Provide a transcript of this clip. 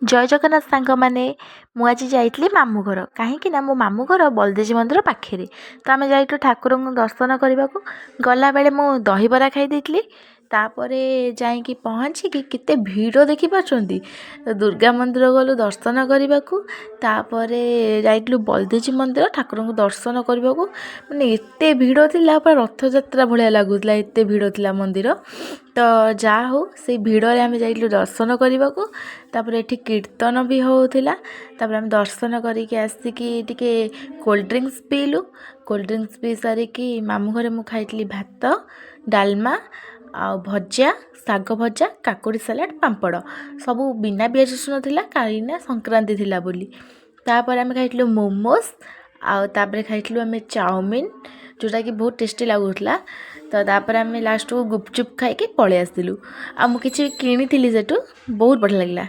ଜୟ ଜଗନ୍ନାଥ ସାଙ୍ଗମାନେ। ମୁଁ ଆଜି ଯାଇଥିଲି ମାମୁଁ ଘର, କାହିଁକି ନା ମୋ ମାମୁଁ ଘର ବଳଦେବଜୀଉ ମନ୍ଦିର ପାଖରେ। ତ ଆମେ ଯାଇଥିଲୁ ଠାକୁରଙ୍କୁ ଦର୍ଶନ କରିବାକୁ। ଗଲାବେଳେ ମୁଁ ଦହିବରା ଖାଇ ଦେଇଥିଲି। ତାପରେ ଯାଇକି ପହଞ୍ଚିକି କେତେ ଭିଡ଼ ଦେଖିପାରୁଛନ୍ତି। ଦୁର୍ଗା ମନ୍ଦିର ଗଲୁ ଦର୍ଶନ କରିବାକୁ। ତାପରେ ଯାଇଥିଲୁ ବଳଦେବଜୀଉ ମନ୍ଦିର ଠାକୁରଙ୍କୁ ଦର୍ଶନ କରିବାକୁ। ମାନେ ଏତେ ଭିଡ଼ ଥିଲା, ପୁରା ରଥଯାତ୍ରା ଭଳିଆ ଲାଗୁଥିଲା, ଏତେ ଭିଡ଼ ଥିଲା ମନ୍ଦିର। ତ ଯାହା ହଉ, ସେଇ ଭିଡ଼ରେ ଆମେ ଯାଇଥିଲୁ ଦର୍ଶନ କରିବାକୁ। ତାପରେ ଏଠି କୀର୍ତ୍ତନ ବି ହେଉଥିଲା। ତାପରେ ଆମେ ଦର୍ଶନ କରିକି ଆସିକି ଟିକେ କୋଲ୍ଡ ଡ୍ରିଙ୍କସ୍ ପିଇଲୁ। କୋଲ୍ଡ ଡ୍ରିଙ୍କସ୍ ପିଇ ସାରିକି ମାମୁଁ ଘରେ ମୁଁ ଖାଇଥିଲି ଭାତ, ଡାଲମା ଆଉ ଭଜା, ଶାଗ ଭଜା, କାକୁଡ଼ି ସାଲାଡ଼, ପାମ୍ପଡ଼। ସବୁ ବିନା ପିଆଜ ରସୁଣ ଥିଲା, କାହିଁକିନା ସଂକ୍ରାନ୍ତି ଥିଲା ବୋଲି। ତାପରେ ଆମେ ଖାଇଥିଲୁ ମୋମୋସ୍ ଆଉ ତାପରେ ଖାଇଥିଲୁ ଆମେ ଚାଉମିନ୍, ଯେଉଁଟାକି ବହୁତ ଟେଷ୍ଟି ଲାଗୁଥିଲା। ତ ତାପରେ ଆମେ ଲାଷ୍ଟକୁ ଗୁପଚୁପ୍ ଖାଇକି ପଳେଇ ଆସିଲୁ। ଆଉ ମୁଁ କିଛି କିଣିଥିଲି ସେଠୁ, ବହୁତ ବଢ଼ିଆ ଲାଗିଲା।